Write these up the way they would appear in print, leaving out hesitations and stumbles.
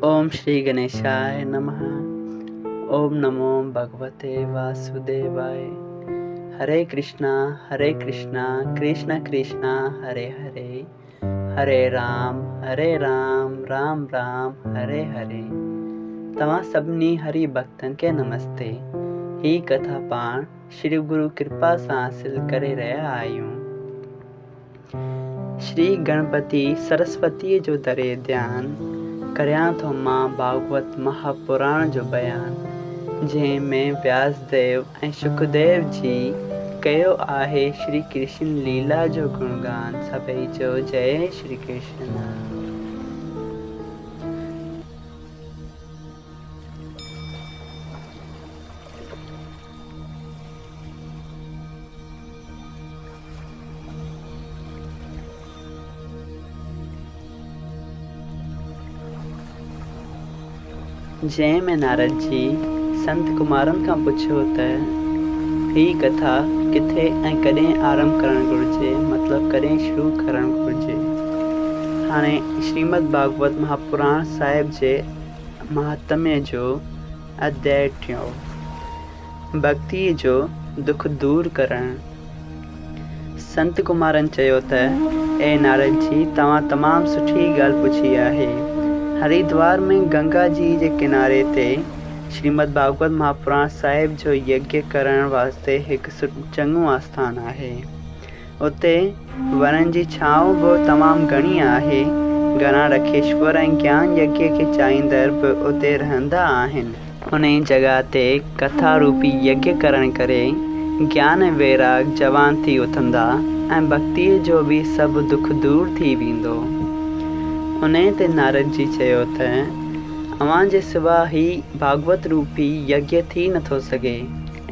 اوم شري گڻيشاءِ نمه. اوم نمو ڀڳوتي واسوديواءِ. هري ڪرشنا هري ڪرشنا ڪرشنا ڪرشنا هري هري، هري رام هري رام رام رام هري هري. توهان سڀني هري ڀڳتن کي نمستي. هي ڪٿا پاڻ شري گرو ڪرپا سان حاصل ڪري رهيا آهيون. شري گڻپتي سرسوتيء جو ڌري ڌيان، ڪريان ٿو مان ڀاڳوت مهاپراڻ جو بيان، جنهن ۾ وياس ديو ۽ شڪديو جي ڪيو آهي شري ڪرشن ليلا جو گڻگان. سڀئي چئو جئي شري ڪرشن. جنهن ۾ نارد جي سنت ڪمارن کان پڇيو ته هي ڪٿا ڪٿي ۽ ڪڏهن آرنڀ ڪرڻ گهرجي، مطلب ڪڏهن شروع ڪرڻ گهرجي. هاڻي شريمد ڀاڳوت مهاپراڻ صاحب جي مهاتميه جو اڌياء ٽيون، ڀڳتيء جو دک دور ڪرڻ. سنت ڪمارن چيو ته، اي نارد جي، توهان تمام سٺي ڳالهه پڇي آهي. هريدوار ۾ گنگا جي جي ڪناري تي شريمد ڀاڳوت مهاپراڻ صاحب جو يگيه ڪرڻ واسطي هڪ چڱو آسٿان آهي. اتي وڻن جي ڇانو به تمام گهڻي آهي. گهڻا رکيشور ۽ گيان يگيه کي چاهيندڙ به اتي رهندا آهن. انهيء جڳهه تي ڪٿا روپي يگيه ڪرڻ ڪري گيان ۽ ويراڳ جوان ٿي اٿندا ۽ ڀڳتيء جو به سڀ دک دور ٿي ويندو. انهيء تي نارد جي چيو ته، اوهان جي سوا هي ڀاڳوت روپي يگيه ٿي نٿو سگهي،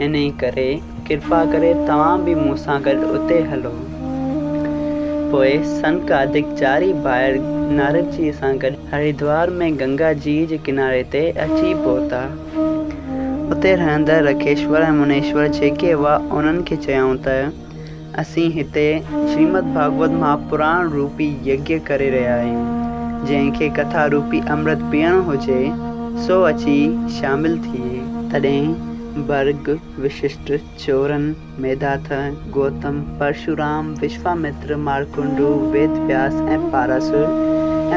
انهيء ڪري ڪرپا ڪري توهان به مون سان گڏ اتي هلو. پوء سنڪادڪ چارئي ڀائر نارد جيء سان گڏ هريدوار ۾ گنگا جيء جي ڪناري تي اچي پهتا. اتي رهندڙ رکيشور ۽ منيشور جيڪي هئا، انهن کي چيائون ته، اسين هتي شريمد ڀاڳوت مهاپراڻ روپي يگيه ڪري رهيا آهيون، جنهن کي ڪٿا روپي امرت پيئڻو هجي، سو اچي شامل ٿئي. تڏهن ڀرگ، وششٽ، چورن، ميڌاٿ، گوتم، پرشورام، وشوامتر، مارڪنڊو، ويد وياس ۽ پاراسر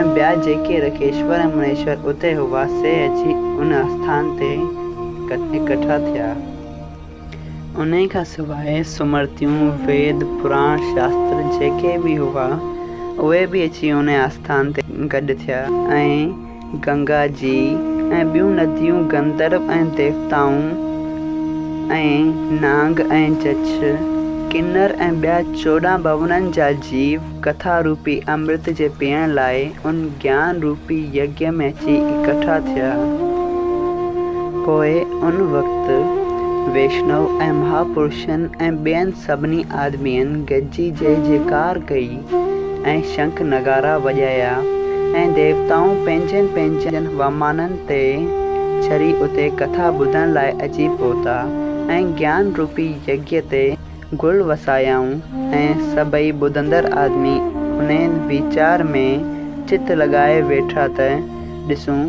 ۽ ٻيا جيڪي رکيشور ۽ منيشور اتي هئا، سي اچي ان آسٿان تي اڪٺا ٿيا. انهيء کان سواء سمرتيون، ويد، پراڻ، شاستر جيڪي به هئا، اهي به اچي ان آسٿان تي گڏ ٿيا ۽. گنگا جي ۽ ٻيون نديون گنڌرو ۽ ديوتائون ۽ نانگ ۽ جڇ، ڪنر ۽ ٻيا 14 ڀونن جا جيو ڪٿا روپي امرت جي پيئڻ لاء ان گيان روپي يگيه ۾ اچي اڪٺا ٿيا. پوء ان وقت ويشنو ۽ مهاپرشن ۽ ٻين سڀني آدمين گڏجي جئه جئڪار ڪئي. ۽ شنک نغارا وڄايا ۽ ديوتائون پنهنجن پنهنجن ومانن تي چڙهي اتي ڪٿا ٻڌڻ لاء اچي پهتا ۽ گيان روپي يگيه تي گل وسايائون ۽ سڀئي ٻڌندڙ آدمي انهي ويچار ۾ چت لڳائي ويٺا ته ڏسون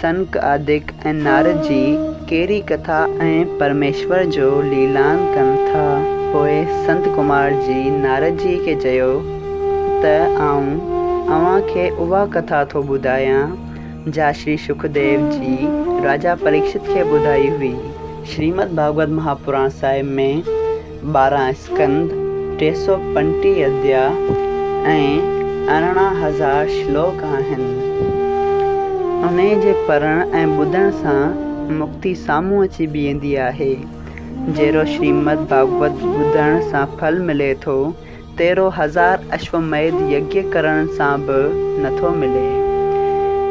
سنڪ آدڪ ۽ نارد جي ڪهڙي ڪٿا ۽ پرميشور جو ليلان ڪن ٿا. پوء سنت ڪمار جي نارد جي کي چيو ته آئون اوهان کي اها ڪٿا ٿو ٻڌايان جا شري شڪديو جي راجا پريڪشت کي ٻڌائي هئي. شريمد ڀاڳوت مهاپراڻ صاحب ۾ 12 اسڪنڌ، 335 اڌيا ۽ 18,000 شلوڪ آهن. انهيء جي پڙهڻ ۽ ٻڌڻ سان مڪتي سامهون اچي بيهندي آهي. جهڙو شريمد ڀاڳوت ٻڌڻ سان ڦل ملي ٿو، تهڙو هزار اشوميڌ يگيه ڪرڻ سان به نٿو ملي.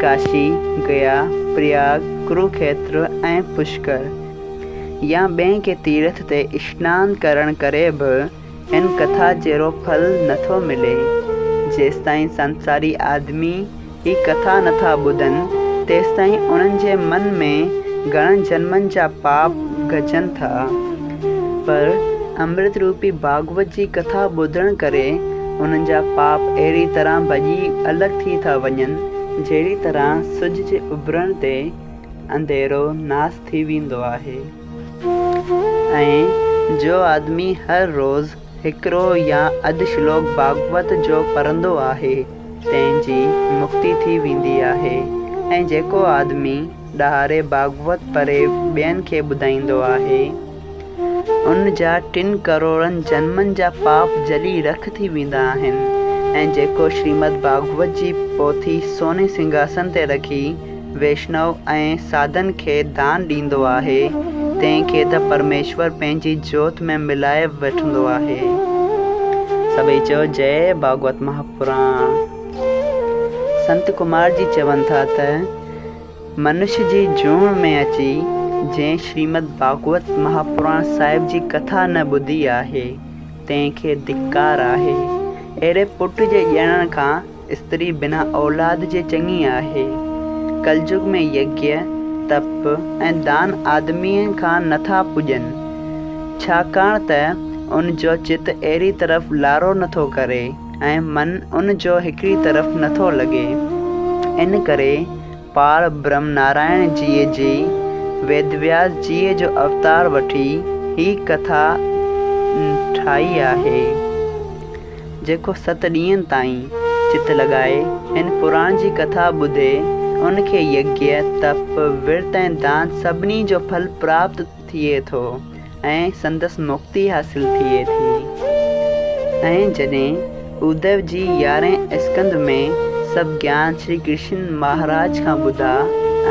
ڪاشي، گيا، پرياگ، ڪروکيتر ۽ پشڪر يا ٻئي ڪنهن تيرٿ تي اشنان ڪرڻ ڪري به هن ڪٿا جهڙو ڦل نٿو ملي. جيستائين سنساري آدمي هي ڪٿا نٿا ٻڌن، تيستائين انهن جي من ۾ گهڻن جنمن جا پاپ گجن ٿا. پر امرت روپي ڀاڳوت جي ڪٿا ٻڌڻ ڪري انهن جا پاپ اهڙي طرح ڀڄي الڳ ٿي ٿا وڃن، جهڙي طرح سج جي اڀرڻ تي انڌيرو ناس ٿي ويندو آهي. ۽ جو آدمي هر روز هڪڙو يا اڌ شلوڪ ڀاڳوت جو پڙهندو آهي، تنهن جي مڪتي ٿي ويندي آهي ۽ جيڪو آدمي ڏهاڙي ڀاڳوت پڙهي ٻين کي ٻڌائيندو آهي، ان جا ٽن ڪروڙن جنمن جا پاپ جلي رک ٿي ويندا آهن ۽ جيڪو شريمد ڀاڳوت جي پوٿي سوني سنگهاسن تي رکي ويشنو ۽ ساڌن کي دان ڏيندو آهي، تنهن کي ته پرميشور پنهنجي جوت ۾ ملائي وٺندو آهي. سڀئي چئو جئه ڀاڳوت مهاپراڻ. سنت ڪمار جي چون ٿا ته. منش جي جوڻ ۾ اچي جنهن شريمد ڀاڳوت مهاپراڻ صاحب جي ڪٿا نه ٻڌي آهي، تنهن کي ڌڪار آهي. اهڙي پٽ جي ڄڻڻ کان استري بنا اولاد جي چڱي آهي. ڪلجگ ۾ يگيه، تپ ۽ دان آدميء کان نٿا پڄن، ڇاڪاڻ ته ان جو چت اهڙي طرف لاڙو نٿو ڪري. ۽ من ان جو هڪڙي طرف نٿو لڳي. ان ڪري پار برهم نارائڻ جيء جي ويدوياس جيء جو اوتار وٺي هي ڪٿا ٺاهي آهي. جيڪو ست ڏينهن تائين چت لڳائي هن پراڻ جي ڪٿا ٻڌي ان کي يگيه، تپ، ورت ۽ دان سڀني جو ڦل پراپت ٿئي ٿو ۽ سندس مڪتي حاصل ٿئي ٿي. ۽ جڏهن اڌو جي يارهين اسڪنڌ ۾ سڀ گيان شري ڪرشن مهاراج کان ٻڌا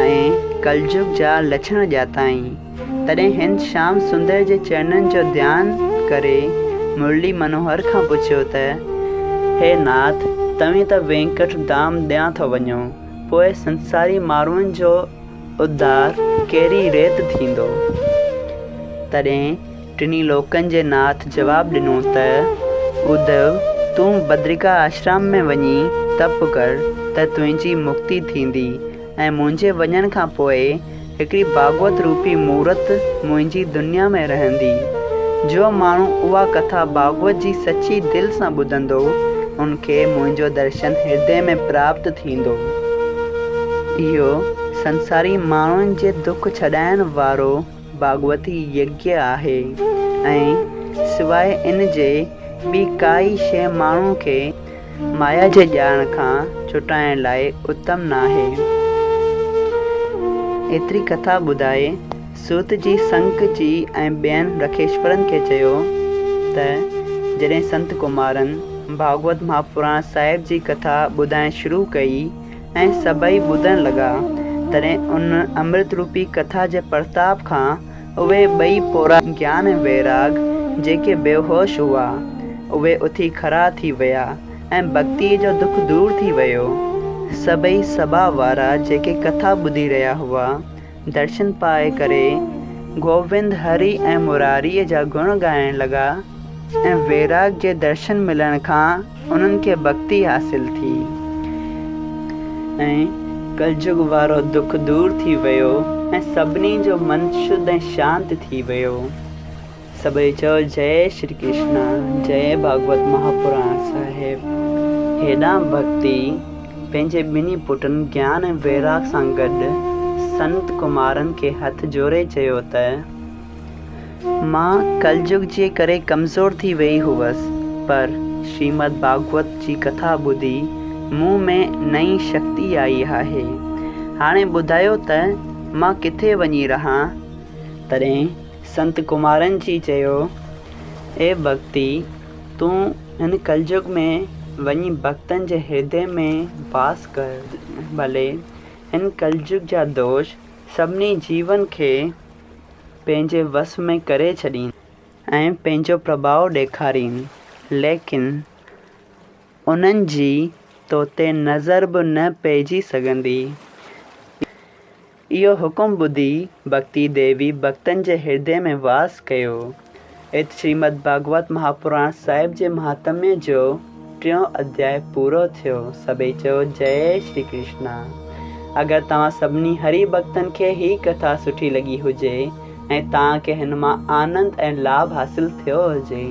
۽ ڪلجگ جا لڇڻ ڄاتائين، تڏهن هن شام سندر جي چرنن جو ڌيان ڪري مرلي منوهر کان پڇيو ته، هي ناٿ! توهين ته وينڪٽ ڌام ڏانهن ٿا وڃو، پوء سنساري ماڻهن جو اڌار ڪهڙي ريت ٿيندو؟ تڏهن ٽنهي لوڪن جي ناٿ جواب ڏنو ته، اڌو، تون بدرڪا آشرام ۾ وڃي تپ ڪر ته تنهنجي مڪتي ٿيندي ۽ منهنجي وڃڻ کان پوء هڪڙي ڀاڳوت روپي مورت منهنجي دنيا ۾ رهندي. جو ماڻهو اها ڪٿا ڀاڳوت جي سچي دل سان ٻڌندو، ان کي منهنجو درشن هردي ۾ پراپت ٿيندو. اهو سنساري ماڻهن جي دک ڇڏائڻ وارو ڀاڳوتي يگيه آهي ۽ سواء ان جي ٻي ڪائي شيء ماڻهو کي مايا جي ڄاڻ کان ڇٽائڻ لاء اتم ناهي. ايتري ڪٿا ٻڌائي سوت جي سنک جي ۽ ٻين رکيشورن کي چيو ته جڏهن سنت ڪمارن ڀاڳوت مهاپراڻ صاحب جي ڪٿا ٻڌائڻ شروع ڪئي ۽ سڀئي ٻڌڻ لڳا، تڏهن ان امرت روپي ڪٿا جي پرتاب کان اهي ٻئي پورا گيان ۽ ويراڳ جيڪي بيهوش هئا، اهي اٿي کڙا ٿي ويا ۽ ڀڳتيء جو دک دور ٿي ويو. سڀئي سڀا وارا جيڪي ڪٿا ٻڌي رهيا هئا، درشن پائي ڪري گووند هري ۽ مراريء جا گڻ ڳائڻ لڳا ۽ ويراڳ جي درشن ملڻ کان انهن کي ڀڳتي حاصل ٿي ۽ ڪلجگ وارو دک دور ٿي ويو ۽ سڀني جو من شڌ ۽ شانت ٿي ويو. سڀئي چئو جئي شري ڪرشنا جئي ڀاڳوت مهاپراڻ صاحب. هيڏانهن ڀڳتي پنهنجي ٻنهي پٽن گيان ۽ ويراڳ سان گڏ سنت ڪمارن کي هٿ جوڙي چيو ته، مان ڪلجگ جي ڪري ڪمزور ٿي ويئي هئس، پر شريمد ڀاڳوت جي ڪٿا ٻڌي مون ۾ نئين شڪتي آئي آهي. هاڻي ٻڌايو ته مان ڪٿي وڃي رهان؟ تڏهن سنت ڪمارن جي چيو، اي ڀڳتي! تون هن ڪلجگ ۾ وڃي ڀڳتن جي هردي ۾ واس ڪر. ڀلي هن ڪلجگ جا دوش سڀني جيون کي پنهنجي وس ۾ ڪري ڇڏين ۽ پنهنجو پرڀاء ڏيکارين، ليڪن انهن جي توتي نظر به نه پئجي سگهندي. اهو حڪم ٻڌي ڀڳتي ديوي ڀڳتن جي هردي ۾ واس ڪيو. ات شريمد ڀاڳوت مهاپراڻ صاحب جي مهاتميه جو ٽيون اڌياء پورو ٿيو. سڀئي چئو جئي شري ڪرشنا. اگر توهان سڀني هري ڀڳتن کي هي ڪٿا سٺي لڳي هجي ۽ توهان کي هن مان آنند ۽ لاڀ حاصل ٿيو هجي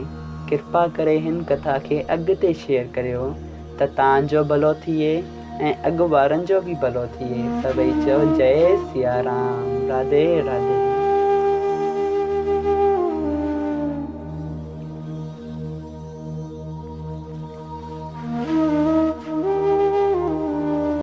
ڪرپا ڪري هن ڪٿا کي اڳتي شيئر ڪريو ته توهان جو ڀلو ٿئي. ۽ اڳ وارن جو به ڀلو ٿئي. سڀئي چئو جئي سيارام. راڌي راڌي.